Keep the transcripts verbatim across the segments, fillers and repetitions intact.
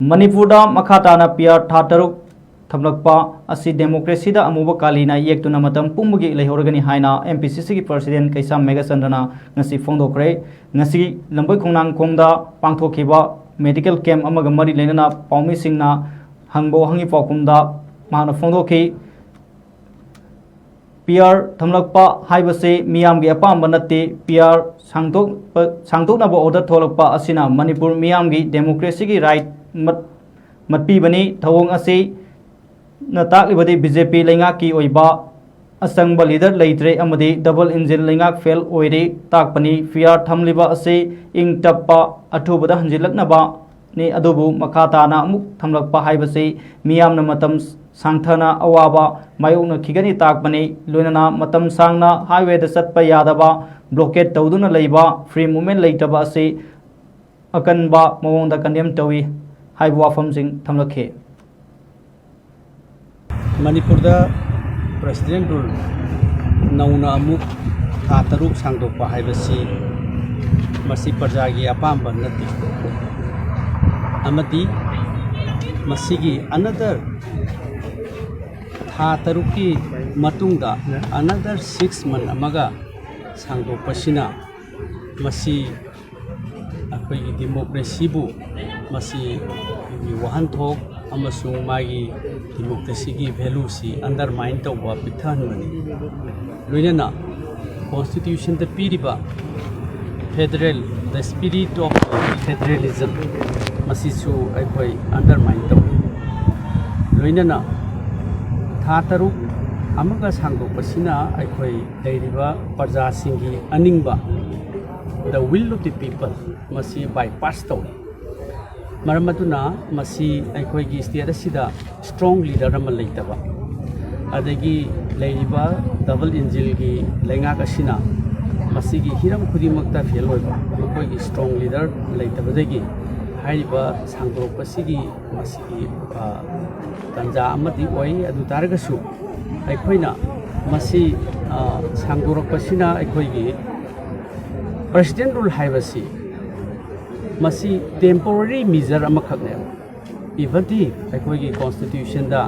ꯃꯅꯤꯄꯨꯔꯗ ꯃꯈꯥ ꯇꯥꯅ ꯄꯤ ꯑꯥꯔ ꯊꯥ ꯇꯔꯨꯛ ꯊꯝꯂꯛꯄ ꯑꯁꯤ ꯗꯦꯃꯣꯀ꯭ꯔꯦꯁꯤꯗ ꯑꯃꯨꯕ ꯀꯥꯂꯤꯅ ꯌꯦꯛꯇꯨꯅ ꯃꯇꯝ ꯄꯨꯝꯕꯒꯤ ꯂꯩꯍꯧꯔꯒꯅꯤ ꯍꯥꯏꯅ ꯑꯦꯝ ꯄꯤ ꯁꯤ ꯁꯤꯒꯤ ꯄ꯭ꯔꯁꯤꯗꯦꯟ ꯀꯩꯁꯥꯝ ꯃꯦꯘꯆꯟꯗ꯭ꯔꯅ ꯉꯁꯤ ꯐꯣꯡꯗꯣꯛꯈ꯭ꯔꯦ꯫ ꯉꯁꯤ ꯂꯝꯕꯣꯏ ꯈꯣꯡꯅꯥꯡꯈꯣꯡꯗ ꯄꯥꯡꯊꯣꯛꯈꯤꯕ ꯃꯦꯗꯤꯀꯦꯜ ꯀꯦꯝꯞ ꯑꯃꯒ ꯃꯔꯤ ꯂꯩꯅꯅ ꯄꯥꯎꯃꯤꯁꯤꯡꯅ ꯍꯪꯕ ꯋꯥꯍꯪꯒꯤ ꯄꯥꯎꯈꯨꯝꯗ ꯃꯍꯥꯛꯅ ꯐꯣꯡꯗꯣꯛꯈꯤ꯫ ꯄꯤ ꯑꯥꯔ ꯊꯝꯂꯛꯄ ꯍꯥꯏꯕꯁꯤ ꯃꯤꯌꯥꯝꯒꯤ ꯑꯄꯥꯝꯕ ꯅꯠꯇꯦ꯫ ꯄꯤ ꯑꯥꯔ ꯁꯥꯡꯗꯣꯛꯄ-, ꯁꯥꯡꯗꯣꯛꯅꯕ ꯑꯣꯔꯗꯔ ꯊꯣꯛꯂꯛꯄ ꯑꯁꯤꯅ ꯃꯅꯤꯄꯨꯔ ꯃꯤꯌꯥꯝꯒꯤ ꯗꯦꯃꯣꯀ꯭ꯔꯦꯁꯤꯒꯤ ꯔꯥꯏꯠ ꯃꯠ-, ꯃꯠꯄꯤꯕꯅꯤ꯫ ꯊꯧꯑꯣꯡ ꯑꯁꯤꯅ ꯇꯥꯛꯂꯤꯕꯗꯤ ꯕꯤ ꯖꯦ ꯄꯤ ꯂꯩꯉꯥꯛꯀꯤ ꯑꯣꯏꯕ ꯑꯆꯪꯕ ꯂꯤꯗꯔ ꯂꯩꯇ꯭ꯔꯦ ꯑꯃꯗꯤ ꯗꯕꯜ ꯏꯟꯖꯤꯟ ꯂꯩꯉꯥꯛ ꯐꯦꯜ ꯑꯣꯏꯔꯦ ꯇꯥꯛꯄꯅꯤ꯫ ꯄꯤ ꯑꯥꯔ ꯊꯝꯂꯤꯕ ꯑꯁꯤ ꯏꯪ ꯇꯞꯄ ꯑꯊꯨꯕꯗ ꯍꯟꯖꯤꯜꯂꯛꯅꯕꯅꯤ, ꯑꯗꯨꯕꯨ ꯃꯈꯥ ꯇꯥꯅ ꯑꯃꯨꯛ ꯊꯝꯂꯛꯄ ꯍꯥꯏꯕꯁꯤ ꯃꯤꯌꯥꯝꯅ ꯃꯇꯝ ꯁꯥꯡꯊꯅ ꯑꯋꯥꯕ ꯃꯥꯌꯣꯛꯅꯈꯤꯒꯅꯤ ꯇꯥꯛꯄꯅꯤ꯫ ꯂꯣꯏꯅꯅ ꯃꯇꯝ ꯁꯥꯡꯅ ꯍꯥꯏꯋꯦꯗ ꯆꯠꯄ ꯌꯥꯗꯕ, ꯕ꯭ꯂꯣꯀꯦꯠ ꯇꯧꯗꯨꯅ ꯂꯩꯕ, ꯐ꯭ꯔꯤ ꯃꯨꯚꯃꯦꯟ ꯂꯩꯇꯕ ꯑꯁꯤ ꯑꯀꯟꯕ ꯃꯑꯣꯡꯗ ꯀꯟꯗꯦꯝ ꯇꯧꯏ ꯍꯥꯏꯕ ꯋꯥꯐꯝꯁꯤꯡ ꯊꯝꯂꯛꯈꯤ꯫ ꯃꯅꯤꯄꯨꯔꯗ ꯄ꯭ꯔꯁꯤꯗꯦꯟ ꯔꯨꯜ ꯅꯧꯅ ꯑꯃꯨꯛ ꯊꯥ ꯇꯔꯨꯛ ꯁꯥꯡꯗꯣꯛꯄ ꯍꯥꯏꯕꯁꯤ ꯃꯁꯤ ꯄ꯭ꯔꯖꯥꯒꯤ ꯑꯄꯥꯝꯕ ꯅꯠꯇꯦ, ꯑꯃꯗꯤ ꯃꯁꯤꯒꯤ ꯑꯅꯗꯔ ꯊꯥ ꯇꯔꯨꯛꯀꯤ ꯃꯇꯨꯡꯗ ꯑꯅꯗꯔ ꯁꯤꯛꯁ ꯃꯟ ꯑꯃꯒ ꯁꯥꯡꯗꯣꯛꯄꯁꯤꯅ ꯃꯁꯤ ꯑꯩꯈꯣꯏꯒꯤ ꯗꯦꯃꯣꯀ꯭ꯔꯦꯁꯤꯕꯨ, ꯃꯁꯤ ꯑꯩꯈꯣꯏꯒꯤ ꯋꯥꯍꯟꯊꯣꯛ ꯑꯃꯁꯨꯡ ꯃꯥꯒꯤ ꯗꯦꯃꯣꯀ꯭ꯔꯦꯁꯤꯒꯤ ꯚꯦꯂꯨꯁꯤ ꯑꯟꯗꯔꯃꯥꯏꯟ ꯇꯧꯕ, ꯄꯤꯛꯊꯍꯟꯕꯅꯤ꯫ ꯂꯣꯏꯅꯅ ꯀꯣꯟꯁꯇꯤꯇ꯭ꯌꯨꯁꯟꯗ ꯄꯤꯔꯤꯕ federal, the spirit of federalism, ꯃꯁꯤꯁꯨ ꯑꯩꯈꯣꯏ ꯑꯟꯗꯔꯃꯥꯏꯟ ꯇꯧꯏ꯫ ꯂꯣꯏꯅꯅ ꯊꯥ ꯇꯔꯨꯛ ꯑꯃꯒ ꯁꯥꯡꯗꯣꯛꯄꯁꯤꯅ ꯑꯩꯈꯣꯏ ꯂꯩꯔꯤꯕ ꯄ꯭ꯔꯖꯥꯁꯤꯡꯒꯤ ꯑꯅꯤꯡꯕ, the will of the people, ꯃꯁꯤ ꯕꯥꯏꯄꯥꯁ ꯇꯧꯏ꯫ ꯃꯔꯝ ꯑꯗꯨꯅ ꯃꯁꯤ ꯑꯩꯈꯣꯏꯒꯤ ꯁ꯭ꯇꯦꯠ ꯑꯁꯤꯗ ꯁ꯭ꯇꯔꯣꯡ ꯂꯤꯗꯔ ꯑꯃ ꯂꯩꯇꯕ, ꯑꯗꯒꯤ ꯂꯩꯔꯤꯕ ꯗꯕꯜ ꯏꯟꯖꯤꯟꯒꯤ ꯂꯩꯉꯥꯛ ꯑꯁꯤꯅ ꯃꯁꯤꯒꯤ ꯍꯤꯔꯝ ꯈꯨꯗꯤꯡꯃꯛꯇ ꯐꯦꯜ ꯑꯣꯏꯕ, ꯃꯈꯣꯏꯒꯤ ꯁ꯭ꯇꯔꯣꯡ ꯂꯤꯗꯔ ꯂꯩꯇꯕꯗꯒꯤ ꯍꯥꯏꯔꯤꯕ ꯁꯥꯡꯗꯣꯔꯛꯄꯁꯤꯒꯤ ꯃꯁꯤꯒꯤ, ꯑ, ꯇꯥꯟꯖꯥ ꯑꯃꯗꯤ ꯑꯣꯏ꯫ ꯑꯗꯨ ꯇꯥꯔꯒꯁꯨ ꯑꯩꯈꯣꯏꯅ ꯃꯁꯤ, ꯑ, ꯁꯥꯡꯗꯣꯔꯛꯄꯁꯤꯅ ꯑꯩꯈꯣꯏꯒꯤ ꯄ꯭ꯔꯁꯤꯗꯦꯟ ꯔꯨꯜ ꯍꯥꯏꯕꯁꯤ ꯃꯁꯤ ꯇꯦꯝꯄꯣꯔꯔꯤ ꯃꯤꯖꯔ ꯑꯃꯈꯛꯅꯦꯕ꯫ ꯏꯕꯗꯤ ꯑꯩꯈꯣꯏꯒꯤ ꯀꯣꯟꯁꯇꯤꯇ꯭ꯌꯨꯁꯟꯗ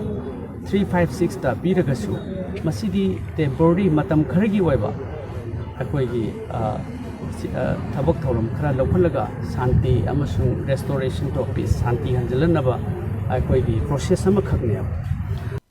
ꯊ꯭ꯔꯤ ꯐꯥꯏꯚ ꯁꯤꯛꯁꯇ ꯄꯤꯔꯒꯁꯨ, ꯃꯁꯤꯗꯤ ꯇꯦꯝꯄꯣꯔꯔꯤ, ꯃꯇꯝ ꯈꯔꯒꯤ ꯑꯣꯏꯕ ꯑꯩꯈꯣꯏꯒꯤ, ꯑ, ꯁꯤ-, ꯑ, ꯊꯕꯛ ꯊꯧꯔꯝ ꯈꯔ ꯂꯧꯈꯠꯂꯒ ꯁꯥꯟꯇꯤ ꯑꯃꯁꯨꯡ restoration of peace, ꯁꯥꯟꯇꯤ ꯍꯟꯖꯤꯜꯍꯟꯅꯕ ꯑꯩꯈꯣꯏꯒꯤ ꯄ꯭ꯔꯣꯁꯦꯁ ꯑꯃꯈꯛꯅꯦꯕ꯫